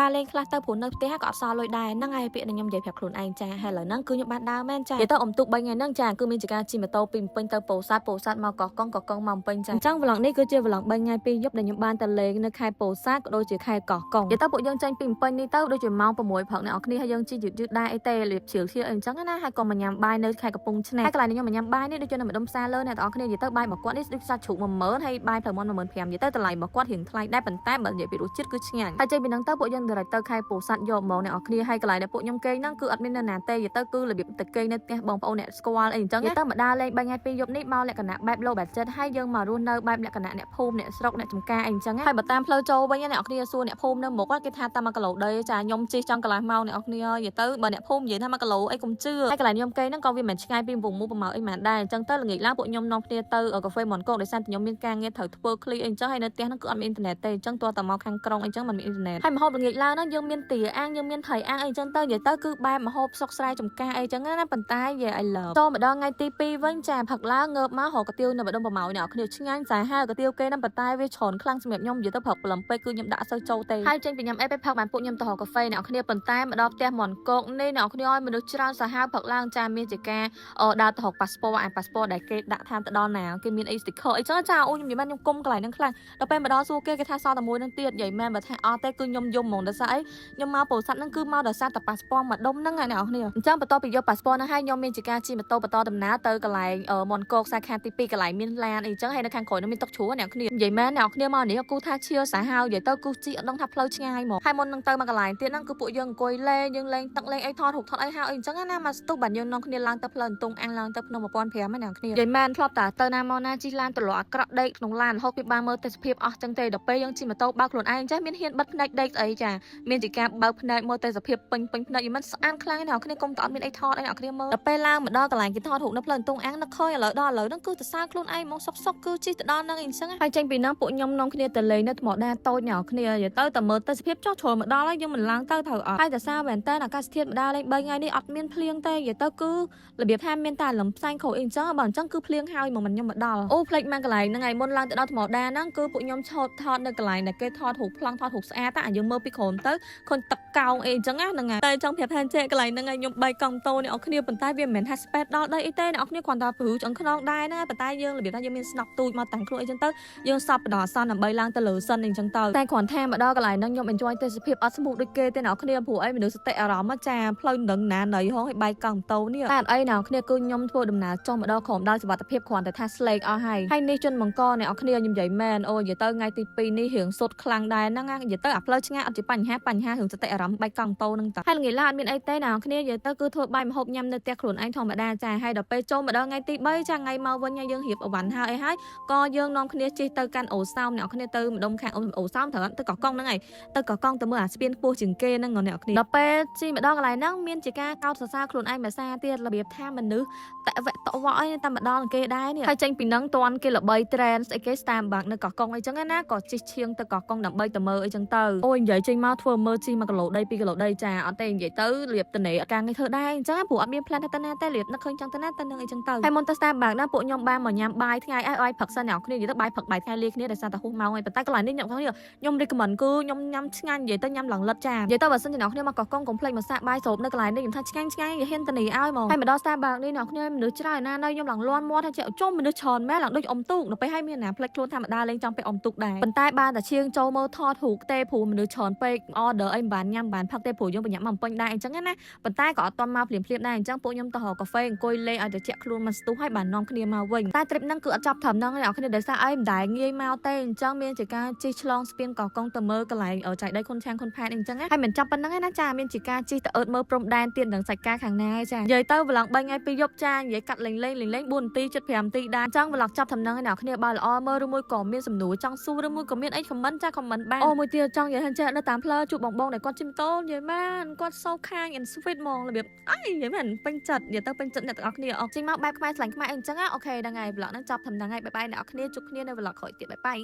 ដើរលេងខ្លះទៅព្រោះនៅផ្ទះក៏អត់សល់លុយដែរហ្នឹងហើយពាក្យដែលខ្ញុំនិយាយប្រាប់ខ្លួនឯងចាហើយឥឡូវហ្នឹងគឺខ្ញុំបានដើរមែនចានិយាយទៅអុំទូក3ថ្ងៃហ្នឹងចាគឺមានជាការជិះម៉ូតូពីភ្នំពេញទៅពោធិ៍សាត់ពោធិ៍សាត់មកកោះកុងកោះកុងមកភ្នំពេញចាអញ្ចឹង vlog នេះគឺជា vlog 3ថ្ងៃ2យប់ដែលខ្ញុំបានទៅលេងនៅខេត្តពោធិ៍សាត់ក៏ដូចជាខេត្តកោះកុងនិយាយទៅពួកយើងចេញពីភ្នំពេញនេះទៅដូចជាម៉ោង6ព្រឹកអ្នកនរគ្នាហើយយើងជិះយឺតយឺតដែរអីទេលៀបជ្រាវជាអីអញ្ចឹងណាហើយក៏មកញ៉ាំបាយនៅខេត្តកំពង់ឆ្នាំងហើយកន្លែងនេះខ្ញុំមកញ៉ាំបាយនេះដូចជានៅម្ដុំផ្សារលើអ្នកនរគ្នានិយាយទៅបាយរបស់គាត់នេះដូចសាច់ជ្រូក10000ហើយបាយផ្លែមាន់15000និយាយទៅតម្លៃរបស់គាត់រៀងថ្លៃដែរប៉ុន្តែបើនិយាយពីរសជាតិគឺឆ្ងាញ់ហើយចេញពីហ្នឹងទៅពួកយើង direct ទៅខេត្តពោធិ៍សាត់យកមកអ្នកនរគ្នាហើយកន្លែងដែលពួកខ្ញុំគេងហ្នឹងគឺអត់មាននៅណាទេនិយាយទៅគឺរបៀបទៅគេងនៅផ្ទះបងប្អូនអ្នកស្គាល់អីអញ្ចឹងនិយាយទៅមកដើរលេង3ថ្ងៃ2យប់នេះមកលក្ខណៈបែប low budget ហើយយើងមករស់នៅបែបលក្ខណៈអ្នកភូមិអ្នកស្រុកអ្នកចំការអីអញ្ចឹងហើយបើតាមផ្លូវចូលវិញអ្នកនរគ្នាសួរអ្នកភូមិនៅមុខគេថាតាម1គីឡូដីចាខ្ញុំជិះចង់កន្លះម៉ោងអ្នកនរគ្នានិយាយទៅបើអ្នកភូមិនិយាយថា1គីឡូអីកុំជឿហើយកន្លែងខ្ញុំគេងហ្នឹងក៏វាមិនឆ្ងាយពីវងមូប្រមាណអីម៉ានដែរអញ្ចឹងទៅល្ងាចឡើងពួកខ្ញុំនាំគ្នាទៅកាហ្វេមនកកដោយសារតែខ្ញុំមានការងារត្រូវធ្វើឃ្លីអីអញ្ចឹងហើយនៅផ្ទះហ្នឹងគឺអត់មានអ៊ីនធឺណិតទេអញ្ចឹងតើតមកខាងក្រុងអីចឹងមិនមានអ៊ីនធឺណិតហើយម្ហូបល្ងាចឡើងហ្នឹងយើងមានទាអាំងយើងមានត្រីអាំងអីចឹងទៅនិយាយទៅគឺបែបម្ហូបស្រុកស្រែចំការអីចឹងណាប៉ុន្តែ yeah, I love តមកដល់ថ្ងៃទី2វិញចាផឹកឡើងងើបមករកកាទៀវនៅម្ដុំប្រម៉ោអ្នកគ្នាឆ្ងាញ់សាហាវកាទៀវគេហ្នឹងប៉ុន្តែវាច្រើនខ្លាំងសម្រាប់ខ្ញុំនិយាយទៅព្រឹកព្រលឹមពេកគឺខ្ញុំដាក់អត់សូវចូលទេហើយចេញពីញ៉ាំអីពេលផឹកបានពួកខ្ញុំទៅរកកាហ្វេអ្នកគ្នាប៉ុន្តែមកដល់ផ្ទះមនកកនេះអ្នកគ្នាឲ្យមនុស្សច្រើនសាហាវផឹកឡើងចាមានជាការដើរទៅរកប៉ាសពតអាប៉ាសពតដែលគេដាក់ថាទៅដល់ណាគេមានអី sticker អីចឹងចាអូខ្ញុំនិយាយមែនខ្ញុំគុំកន្លែងហ្នឹងខ្លាំងដល់ពេលមកដល់សួរគេគេថាសល់តែមួយនឹងទៀតនិយាយមែនបើថាអត់ទេគឺខ្ញុំយំហ្មងដោយសារអីខ្ញុំមកពោធិ៍សាត់ហ្នឹងគឺមកដោយសារតែប៉ាសពតមួយដុំហ្នឹងអ្នកនរគ្នាអញ្ចឹងបន្ទាប់ពីយកប៉ាសពតហ្នឹងហើយខ្ញុំមានជាការជិះម៉ូតូបន្តដំណើរទៅកន្លែងមនកកសាខាទី2កន្លែងមានឡានអីចឹងហើយនៅខាងក្រោយនោះមានតុកជ្រូកអ្នកគ្នានិយាយមែនអ្នកគ្នាមកនេះគូថាឈៀលសាហាវនិយាយទៅគូជិះអត់ដឹងថាផ្លូវឆ្ងាយមកហើយមុននឹងទៅមកកន្លែងទៀតហ្នឹងគឺពួកយើងអង្គុយលេងយើងលេងទឹកលេងអីថតរូបថតអីហៅអីអញ្ចឹងណាមកស្ទុះបានយើងនាំគ្នាឡើងទៅផ្លូវអន្ទង់អាំងឡើងទៅភ្នំ1500អ្នកគ្នានិយាយមែនធ្លាប់តែទៅណាមកណាជិះឡានត្រឡប់អាក្រក់ដេកក្នុងឡានរហូតពីបានមើលទេសភាពអស់ចឹងទេដល់ពេលយើងជិះម៉ូតូបើកខ្លួនឯងចេះមានហ៊ានបិទភ្នែកដេកស្អីចាមានជាការបើកភ្នែកមើលទេសភាពពេញពេញភ្នែកយមិនស្អាតខ្លាំងអ្នកគ្នាគុំតែអត់មានអីថតអីអ្នកគ្នាមើលដល់ពេលឡើងមកដល់កន្លែងគេថតរូបនៅផ្លូវអន្ទង់អាំងនឹកឃើញឥឡូវដល់ឥឡូវហ្នឹងគឺទៅសារខ្លួនឯងហ្មងសុកសុកគឺជិះទៅដល់ហ្នឹងអីចឹងហើយចេញពីហ្នឹងពួកខ្ញុំនាំគ្នាទៅលេងនៅថ្មដាតូចអ្នកគ្នានិយាយទៅតែមើលទេសភាពចុះជ្រុលមកដល់ហើយយើងមិនឡើងទៅត្រូវអត់ហើយតែសារមែនតើអាកាសធាតុមកដល់លេង3ថ្ងៃនេះអត់មានភ្លៀងទេនិយាយទៅគឺរបៀបថាមានតែលំផ្សែងក្រូចអីចឹងបើអញ្ចឹងគឺភ្លៀងហើយមកមិនខ្ញុំមកដល់អូភ្លេចមកកន្លែងហ្នឹងហើយមុនឡើងទៅដល់ថ្មដាហ្នឹងគឺពួកខ្ញុំឆោតថតនៅកន្លែងដែលគេថតរូបប្លង់ថតរូបស្អាតតែយើងមើលពីក្រោមទៅឃើញទឹកកោងអីចឹងណាហ្នឹងហើយតែចង់ប្រាប់ថាចេះកន្លែងហ្នឹងហើយខ្ញុំបែកកង់តូអ្នកនរគ្នាប៉ុន្តែវាមិនមែនថា ស្ពែតដល់ដីអីទេអ្នកនរគ្នាគ្រាន់តែព្រឺឆ្អឹងខ្នងដែរណាប៉ុន្តែយើងរបៀបថាយើងមានស្នប់ទូចមកតាំងខ្លួនអីចឹងទៅយើងសប់បដោះអាសន្នដើម្បីឡើងទៅលើសិនអីចឹងទៅតែគ្រាន់ថាមកដល់កន្លែងហ្នឹងខ្ញុំ enjoy ទេសភាពអត់ smooth ដូចគេទេអ្នកនរគ្នាព្រោះអីមនុស្សសតិអារម្មណ៍ចាផ្លូវនឹងណាណីហងឲ្យបែកកង់តូនេះតែអត់អីអ្នកនរគ្នាគឺខ្ញុំធ្វើដំណើរចុះមកដល់ក្រោមដោយសុវត្ថិភាពគ្រាន់តែថាស្លេកអស់ហើយហើយនេះជនបង្កអ្នកនរគ្នាខ្ញុំនិយាយមែនអូនិយាយទៅថ្ងៃទី2នេះរឿងសុតខ្លាំងដែរហ្នឹងនិយាយទៅអាផ្លូវឆ្ងាយអត់ជាបញ្ហាបញ្ហារឿងសតិអារម្មណ៍បែកកង់តូហ្នឹងតហើយល្ងាចឡើងអត់មានអីទេអ្នកនរគ្នានិយាយទៅគឺធ្វើបាយម្ហូបញ៉ាំនៅផ្ទះខ្លួនឯងធម្មតាចាហើយដល់ពេលចូលមកដល់ថ្ងៃទី3ចាថ្ងៃមកវិញយើងរៀបអវ៉ាន់ហើយអីហើយក៏យើងនាំគ្នាជិះទៅកាន់អូសោមអ្នកនរគ្នាទៅម្ដុំខាងអូសោមត្រូវទៅកោះកុងហ្នឹងឯងទៅកោះកុងទៅមើលអាស្ពានខ្ពស់ជាងគេហ្នឹងអ្នកនរគ្នាដល់ពេលជិះមកដល់កន្លែងហ្នឹងមានជាការកោតសរសើរខ្លួនឯងមួយសារទៀតរបៀបថាមនុស្សតវៈតវៈអីតែមកដល់គេដែរនេះហើយចេញពីហ្នឹងតន់គេល្បី trend ស្អីគេ Starbucks នៅកោះកុងអីចឹងណាក៏ជិះឈៀងទៅកោះកុងដើម្បីទៅមើលអីចឹងទៅអូយនិយាយចេញមកធ្វើមើលជិះ1គីឡូដី2គីឡូដីចាអត់ទេនិយាយទៅរៀបតនេអត់ការងារធ្វើដែរអញ្ចឹងព្រោះអត់មាន plan ថាទៅណាទេរៀបនឹកឃើញចឹងទៅណាទៅនឹងអីចឹងទៅហើយមុនទៅ Starbucks ណាពួកខ្ញុំបានមកញ៉ាំបាយថ្ងៃឲ្យឲ្យផឹកសិនអ្នកគ្នានិយាយទៅបាយផឹកបាយថ្ងៃលាគ្នាដោយសារតែហួសម៉ោងហើយប៉ុន្តែកន្លែងនេះអ្នកគ្នាខ្ញុំ recommend គឺខ្ញុំញ៉ាំឆ្ងាញ់និយាយទៅញ៉ាំឡើងលិតចានិយាយទៅបើសិនជាអ្នកគ្នាមកកោះកុងកុំភ្លេចមកសាកបាយស្រូបនៅកន្លែងនេះខ្ញុំថាឆ្ងាញ់ឆ្ងាញ់ហ៊ានតនីឲ្យហ្មងហើយមកដល់ Starbucks នេះអ្នកគ្នាមនុស្សច្រើនណាស់នៅខ្ញុំឡើងលន់មាត់ថាចេះជុំមនុស្សច្រើនមែនឡើងដូចអុំទូកដល់ពេលឲ្យមានណាភ្លេចខ្លួនធម្មតាលេងចង់ពេលអុំទូកដែរប៉ុន្តែបានតែឈៀងចូលមើលថតរូបទេព្រោះមនុស្សច្រើនពេក order អីមិនបានញ៉ាំមិនបានផឹកទេព្រោះយើងប្រញាប់មកពេញដែរអញ្ចឹងណាប៉ុន្តែក៏អត់ទាន់មកភ្លាមភ្លាមដែរអញ្ចឹងពួកខ្ញុំទៅរកកាហ្វេអង្គុយលេងឲ្យត្រជាក់ខ្លួនមកស្ទុះឲ្យបាននាំគ្នាមកវិញតែ trip ហ្នឹងគឺអត់ចប់ត្រឹមហ្នឹងទេអ្នកគ្នាដោយសារអីមិនដែលងាយមកទេអញ្ចឹងមានជាការជិះឆ្លងស្ពានកោះកុងទៅមើលកន្លែងចៃដីខុនឆាងខុនផែនអីអញ្ចឹងហើយមិនចប់ប៉ុណ្្នឹងឯណាចាមានជាការជិះទៅអឺតមើលព្រំដែនទៀតនឹងសាច់ការខាងណាចានិយាយទៅ vlog 3ថ្ងៃ2យប់ចានិយាយកាត់លេងលេងលេងលេង4នាទី75នាទីដែរអញ្ចឹង vlog ចប់ត្រឹមហ្នឹងឯអ្នកគ្នាបើល្អមើលឬមួយក៏មានសំណួរចង់សួរឬមួយក៏មានអី comment ចា comment បានអូមួយទៀតចង់និយាយថាចេះនៅតាមផ្លូវជួបបងបងដែលគាត់ជិះម៉ូតូនិយាយបានគាត់ so kind and sweet ហ្មងរបៀបអីនិយាយមែនពេញចិត្តនិយាយទៅពេញចិត្តអ្នកទាំងអស់គ្នាអចេញមកបែបខ្មែរស្រឡាញ់ខ្មែរអីអញ្ចឹងណាOK ហ្នឹងហើយ vlog ហ្នឹងចប់ត្រឹមហ្នឹងហើយ bye bye អ្នកនរគ្នាជួបគ្នានៅ vlog ក្រោយទៀត bye bye.